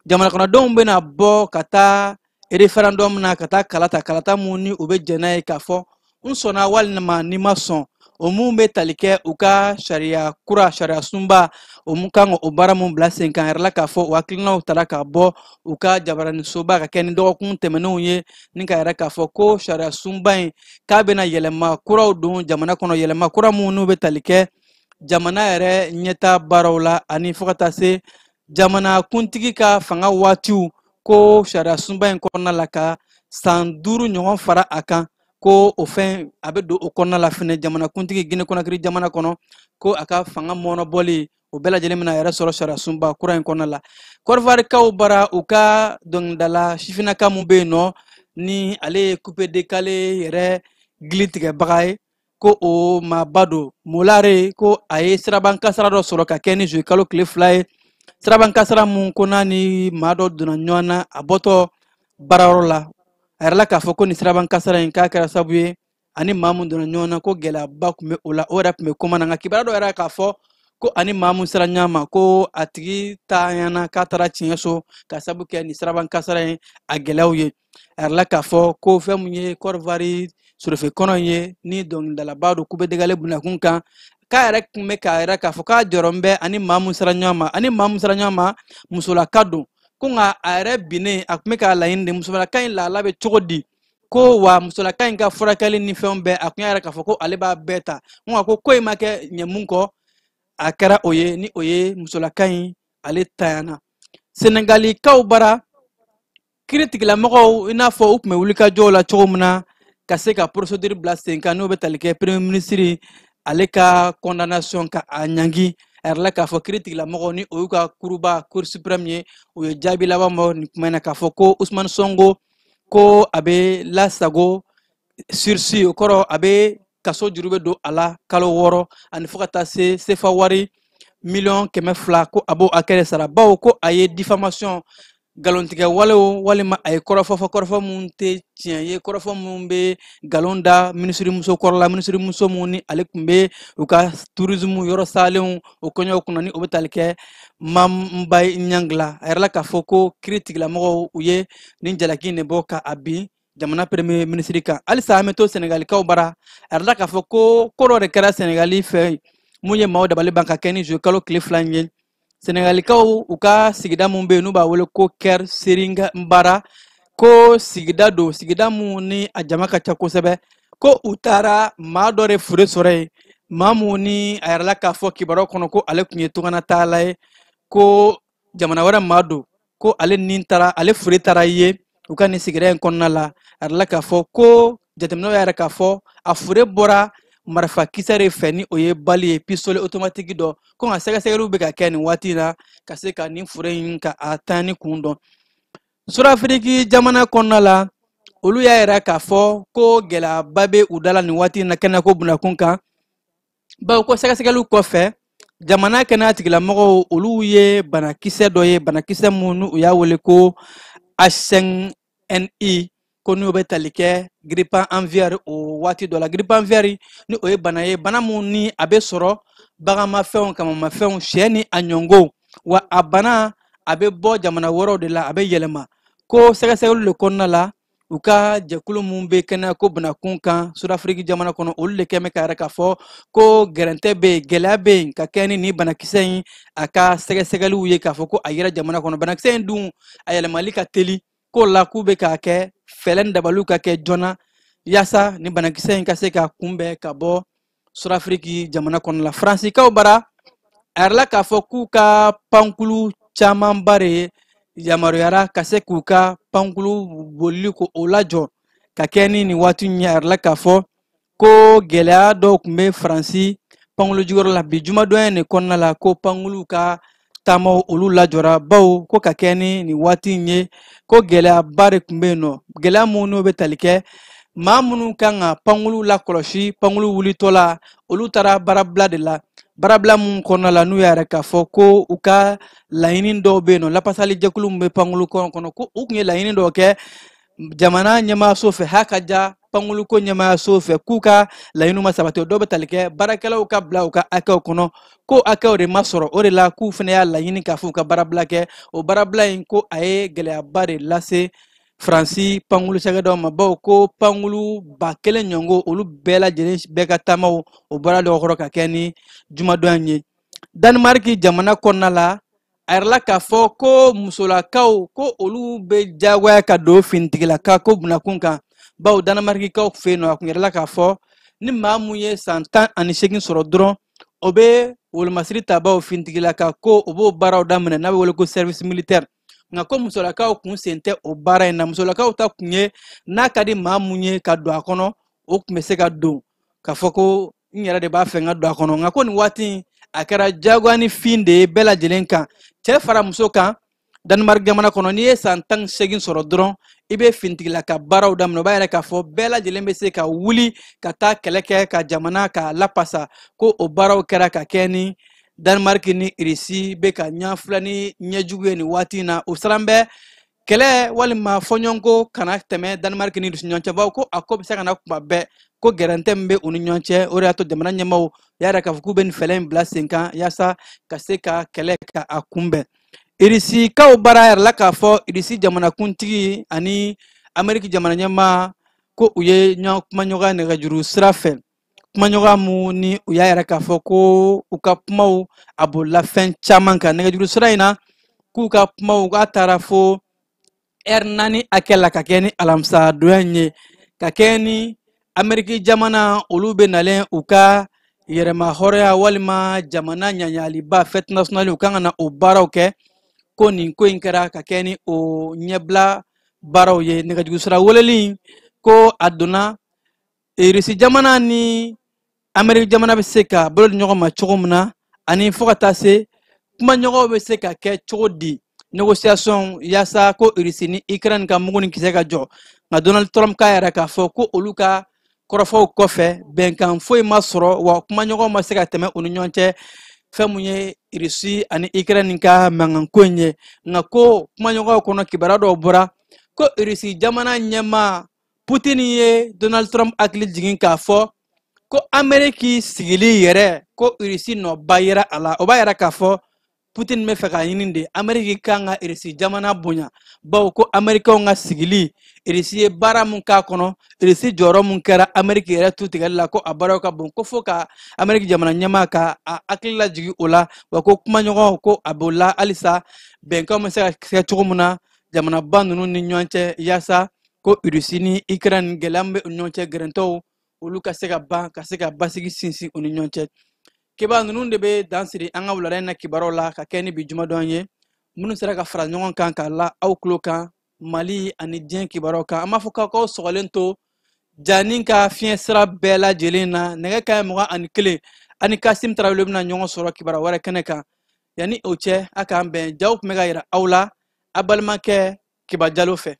Speaker 6: jamana kɔnɔdenw bɛna bɔ ka taa référendum na, ka taa kalata, kalata mun ni u bɛ jɛn n'a ye k'a fɔ n sɔnna walima ni ma sɔn, o mun bɛ tali kɛ u ka sariya kura, sariya sunba, o mun kan ka o baara mun bila sen kan. Yɛrɛ la k'a fɔ o hakilinaw tara ka bɔ u ka jabaraninsoba ka kɛ ni dɔgɔkun tɛmɛnenw ye, ni ka yɛrɛ k'a fɔ ko sariya sunba in, k'a bɛna yɛlɛma kuraw don jamana kɔnɔ, yɛlɛma kura mun n'u bɛ tali kɛ jamana yɛrɛ ɲɛta baaraw la, ani fo ka taa se jamana kuntigi ka fanga waatiw, ko sariya sunba in kɔnɔna la, ka san 5 ɲɔgɔn fara a kan, ko o fɛn a bɛ don o kɔnɔna la fɛnɛ. Jamana kuntigi Gine Konakiri jamana kɔnɔ, ko a ka fanga mɔnɔbɔli, o bɛɛ lajɛlen bɛna yɛrɛ sɔrɔ sariya sunba kura in kɔnɔna la. Kɔdiwarikaw bara, u ka dɔnkilidala sifinnaka mun bɛ yen nɔ, ni ale ye coupé décalé yɛrɛ gili tigɛbaga ye, ko o maaba don Molare, ko a ye siraban kasara dɔ sɔrɔ ka kɛ ni zuwe kalo tile 2 ye, siraban kasara mun ko n'a ni maa dɔ donna ɲɔgɔn na a bɔtɔ baarayɔrɔ la. A yɛrɛ la k'a fɔ ko nin siraban kasara in, k'a kɛra sababu ye ani maa mun donna ɲɔgɔn na, ko gɛlɛyaba tun bɛ o la, o yɛrɛ tun bɛ koma na. Nka kibaruya dɔ yɛrɛ k'a fɔ ko ani maa mun sera ɲɔgɔn ma, ko a tigi taayana k'a taara tiɲɛ so ka sababu kɛ nin siraban kasara in a gɛlɛyaw ye. A yɛrɛ la k'a fɔ ko fɛn mun ye Kɔdiwari Sorofe kɔnɔ ye ni dɔnkilidalaba don Coupé décalé bunakun kan, k'a yɛrɛ tun bɛ k'a yɛrɛ k'a fɔ k'a jɔrɔ bɛ ani maa mun sera ɲɔgɔn ma, ani maa mun sera ɲɔgɔn ma musolaka don. Ko nka a yɛrɛ binnen, a tun bɛ k'a laɲini de musolaka in lahala bɛ cogo di, ko wa musolaka in ka furakɛli ni fɛnw bɛɛ, a tun y'a yɛrɛ k'a fɔ ko ale b'a bɛɛ ta. Nka ko in ma kɛ ɲɛ mun kɔ, a kɛra o ye, ni o ye musolaka in ale tanyana. Senegalikaw bara, kiiritigɛlamɔgɔw, i n'a fɔ u tun bɛ wulikajɔw la cogo min na ka se ka procédure bila sen kan, n'o bɛ tali kɛ premier ministre ale ka condamnation ka a ɲangi. A yɛrɛ la k'a fɔ kiiritigɛlamɔgɔw, ni o y'u ka kuruba Cour suprême ye, o ye jaabi laban bɔ nin kuma in na k'a fɔ ko Ousmane Sonko, ko a bɛ lasago sursis, o kɔrɔ a bɛ kaso juru bɛ don a la kalo 6, ani fo ka taa se sefa wari 200 000 000, ko a b'o hakɛ de sara, bawo ko a ye diffamation, nkalontigɛ walew, walima a ye kɔrɔfɔ fɔ, kɔrɔfɔ mun tɛ tiɲɛ ye, kɔrɔfɔ mun bɛ nkalon da minisiri muso kɔrɔ la, minisiri muso mun ni ale tun bɛ u ka tourisme yɔrɔ salenw o kɔɲɔw kunna, ni o bɛ tali kɛ Mame Mbaye Niang la. A yɛrɛ la k'a fɔ ko kiiri tigilamɔgɔw, u ye nin jalaki in de bɔ ka a bin jamana premier ministre kan. Halisa an bɛ to Senegalikaw bara. A yɛrɛ la k'a fɔ ko ko dɔ de kɛra Senegali fɛ mun ye maaw dabali ban ka kɛ ni juillet kalo tile 2 in ye. Senegalikaw, u ka sigida mun bɛ yen n'u b'a wele ko Kɛr Seringa Bara, ko sigida don, sigida mun ni a jama ka ca kosɛbɛ, ko u taara maa dɔ de fure sɔrɔ yen, maa mun ni a yɛrɛ la k'a fɔ kibaruyaw kɔnɔ ko ale tun ye tunganataala ye, ko jamana wɛrɛ maa don, ko ale ni taara, ale fure taara ye u ka nin sigida in kɔnɔna la. A yɛrɛ la k'a fɔ ko jateminɛw y'a yɛrɛ k'a fɔ a fure bɔra marifakisɛ de fɛ, ni o ye balle ye, pistolet automatique dɔ. Ko nka sɛgɛsɛgɛliw bɛ ka kɛ nin waati in na ka se ka nin fure in ka a tan ni kun dɔn. Surafiriki jamana kɔnɔna la, olu y'a yira k'a fɔ ko gɛlɛyaba bɛ u da la nin waati in na kɛnɛko bunakun kan, bawo ko sɛgɛsɛgɛliw kɔfɛ, jamana kɛnɛya tigilamɔgɔw, olu ye banakisɛ dɔ ye, banakisɛ mun n'u y'a wele ko H5N1, ko n'o bɛ tali kɛ grippe aviaire o waati dɔ la. Grippe aviaire, ni o ye bana ye, bana mun ni a bɛ sɔrɔ baganmafɛnw, kamamafɛnw, sɛ ni a ɲɔngo, wa a bana a bɛ bɔ jamana wɛrɛw de la, a bɛ yɛlɛma. Ko sɛgɛsɛgɛliw de kɔnɔna la, u ka jɛkulu mun bɛ kɛnɛya ko bunakun kan Sudafiriki jamana kɔnɔ, olu de kɛn bɛ k'a yɛrɛ k'a fɔ ko gɛrɛntɛ bɛ yen, gɛlɛya bɛ yen ka kɛ ni nin banakisɛ in a ka sɛgɛsɛgɛliw ye k'a fɔ ko a yera jamana kɔnɔ. Banakisɛ in dun, a yɛlɛmali ka teli, k'o la k'u bɛ k'a kɛ fɛɛrɛ ni dabaliw ka kɛ joona yaasa ni banakisɛ in ka se ka kunbɛn ka bɔ Sudafiriki jamana kɔnɔ la. Faransikaw bara, a yɛrɛ la k'a fɔ k'u ka pankulu camanba de yamaruyara ka se k'u ka pankulu bolili ko o lajɔ ka kɛ ni nin waati in ye. A yɛrɛ la k'a fɔ ko gɛlɛya dɔw tun bɛ Faransi pankulu jukɔrɔ la bi jumadonya in de kɔnɔna la, ko pankulu ka taamaw olu lajɔra, bawo ko ka kɛ ni nin waati in ye, ko gɛlɛyaba de tun bɛ yen nɔ, gɛlɛya mun n'o bɛ tali kɛ maa minnu kan ka pankulu lakɔlɔsi pankulu wulitɔ la, olu taara baarabila de la, baarabila mun kɔnɔna la n'u y'a yɛrɛ k'a fɔ ko u ka laɲini dɔw bɛ yen nɔ. Lapasali jɛkulu min bɛ pankulu kɔnɔ, ko u tun ye laɲini dɔw kɛ jamana ɲɛmaayaso fɛ, h'a ka ja pankuluko ɲɛmaayaso fɛ, k'u ka laɲiniw ma sabati. O dɔw bɛ tali kɛ baarakɛlaw ka bila u ka hakɛw kɔnɔ, ko hakɛw de ma sɔrɔ, o de la k'u fana y'a laɲini k'a fɔ u ka baarabila kɛ. O baarabila in, ko a ye gɛlɛyaba de lase Faransi pankulu cakɛdaw ma, bawo ko pankulu 1000 ɲɔgɔn, olu bɛɛ lajɛlen bɛɛ ka taamaw o bɔra dɔgɔkɔrɔ ka kɛ ni jumadon in ye. Danemark jamana kɔnɔna la, a yɛrɛ la k'a fɔ ko musolakaw, ko olu bɛ diyagoya ka don finitigilaka ko bunakun kan, bawo Danemarkikaw fɛ yen nɔ, a kun yɛrɛ la k'a fɔ ni maa mun ye san 18 sɔrɔ dɔrɔn, o bɛ wolomasiri ta, bawo finitigilaka ko o b'o baaraw daminɛ n'a bɛ wele ko service militaire. Nka ko musolakaw kun sen tɛ o baara in na. Musolakaw ta kun ye n'a ka di maa mun ye ka don a kɔnɔ, o tun bɛ se ka don k'a fɔ ko n yɛrɛ de b'a fɛ n ka don a kɔnɔ. Nka ko nin waati in, a kɛra diyagoya ni fin de ye bɛɛ lajɛlen kan, cɛ fara muso kan. Danemark jamana kɔnɔ, n'i ye san 18 sɔrɔ dɔrɔn, i bɛ finitigilaka baaraw daminɛ. O b'a yɛrɛ k'a fɔ bɛɛ lajɛlen bɛ se ka wuli ka taa kɛlɛ kɛ ka jamana ka lapasa. Ko o baaraw kɛra ka kɛ ni Danemark ni Irisi bɛ ka ɲɛ fila ni ɲɛjugu ye nin waati in na. O siran bɛ kɛlɛ walima fɔɲɔgɔnko kana tɛmɛ Danemark ni Irisi ɲɔgɔn cɛ, bawo ko a ko bɛ se ka na kuma bɛɛ, ko gɛrɛntɛ min bɛ u ni ɲɔgɔn cɛ. O de y'a to jamana ɲɛmaaw y'a yira k'a fɔ k'u bɛ nin fɛɛrɛ in bila sen kan yaasa ka se ka kɛlɛ ka a kunbɛn. Irisikaw baara yɛrɛ la k'a fɔ Irisi jamanakuntigi ani Ameriki jamana ɲɛmaa Ko u ye ɲɔgɔn kumaɲɔgɔnya nɛgɛjuru sira fɛ, kumaɲɔgɔnya mun ni u y'a yɛrɛ k'a fɔ ko u ka kumaw a bolila fɛn caman kan nɛgɛjuru sira in na. K'u ka kumaw k'a taara fo ɛri 4 hakɛ la ka kɛ ni alamisa donya in ye, ka kɛ ni Ameriki jamana olu bɛ nalen u ka yɛrɛma hɔrɔnya walima jamana ɲaɲaliba fête nationale, u kan ka na o baaraw kɛ. Ko nin ko in kɛra ka kɛ ni o ɲɛbila baaraw ye. Nɛgɛjuru sira weleli ko a donna Irisi jamana ni Ameriki jamana bɛ se ka bolo di ɲɔgɔn ma cogo min na, ani fo ka taa se kumaɲɔgɔnw bɛ se ka kɛ cogo di, négociation, yaasa ko Irisi ni Ukraine ka mugu ni kisɛ ka jɔ. Nka Donald Trump k'a yɛrɛ k'a fɔ ko olu ka kɔrɔfɔw kɔfɛ bɛnkan foyi ma sɔrɔ, wa kumaɲɔgɔnw ma se ka tɛmɛ u ni ɲɔgɔn cɛ fɛn mun ye Irisi ani Ukraine ka mankanko in ye. Nka ko kumaɲɔgɔnw kɔnɔ kibaruya dɔw bɔra ko Irisi jamana ɲɛmaa Putin ye Donald Trump hakili jigin k'a fɔ ko Ameriki sigili yɛrɛ ko Irisi nɔba yera a la. O b'a yɛrɛ k'a fɔ Putin bɛ fɛ k'a ɲini de Ameriki kan ka Irisi jamana bonya, bawo ko Amerikɛnw ka sigili Irisi ye baara mun k'a kɔnɔ, Irisi jɔyɔrɔ mun kɛra Ameriki yɛrɛ tu tigɛli la, ko a baaraw ka bon, ko fo ka Ameriki jamana ɲɛmaa ka a hakili lajigin o la. Wa ko kumaɲɔgɔnw ko a b'o la halisa bɛnkanw bɛ se ka kɛ cogo min na jamanaba ninnu ni ɲɔgɔn cɛ, yaasa ko Irisi ni Ukraine gɛlɛya min bɛ u ni ɲɔgɔn cɛ gɛrɛntɛw olu ka se ka ban, ka se ka basigi sinsin u ni ɲɔgɔn cɛ. Keba ninnu de bɛ dan siri an ka wulada in na kibaruyaw la ka kɛ ni bi jumadon ye, minnu sera ka fara ɲɔgɔn kan k'a la aw tulo kan Mali ani diɲɛ kibaruyaw kan. An b'a fɔ k'aw k'aw sɔgɔlen to jani ka fiɲɛ sira bɛɛ lajɛlen na nɛgɛ kanɲɛ 21 ani Kasim Tarawele bɛna ɲɔgɔn sɔrɔ kibaruya wɛrɛ kɛnɛ kan. Yanni o cɛ, a k'an bɛn. Jaw tun bɛ ka yira aw la a balimakɛ Kiba Jalo fɛ.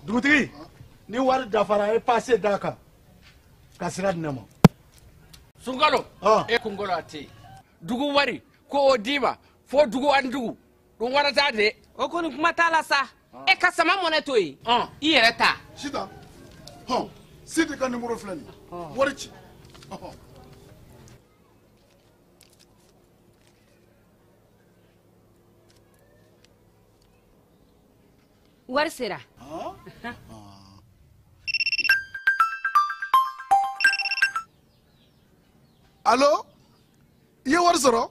Speaker 8: Dugutigi, ni wari dafara, e passe d'a kan ka sira di ne ma.
Speaker 9: Sunkalo, e kunkolo a tɛ yen. Dugu wari ko o d'i ma fo dugu ani dugu dun wara t'a de.
Speaker 10: O kɔni kuma t'a la sa. E ka sama mɔnɛ to yen, i yɛrɛ ta.
Speaker 2: Sitan, hɔn, Sidi ka numéro filɛ nin ye, wari ci.
Speaker 10: Wari sera.
Speaker 2: Allo, i ye wari sɔrɔ?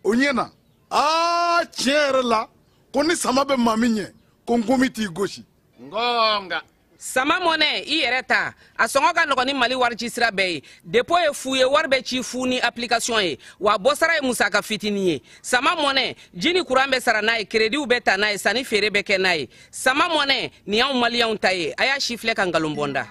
Speaker 2: O ɲɛna. Aa, tiɲɛ yɛrɛ la, ko ni sama bɛ maa min ɲɛ, ko nkomi t'i gosi.
Speaker 9: Ngonga.
Speaker 10: Sama mɔnɛ, i yɛrɛ ta. A sɔngɔ ka nɔgɔn ni Mali wari ci sira bɛɛ ye. Dépôt ye fu ye, wari bɛ ci fu ni application ye. Wa bɔsara ye musaka fitinin ye. Sama mɔnɛ, ji ni courant bɛ sara n'a ye, crédit bɛ ta n'a ye, sanni feere bɛ kɛ n'a ye. Sama mɔnɛ, nin y'anw maliyɛnw ta ye. A y'a si filɛ ka nkalon bɔ n da.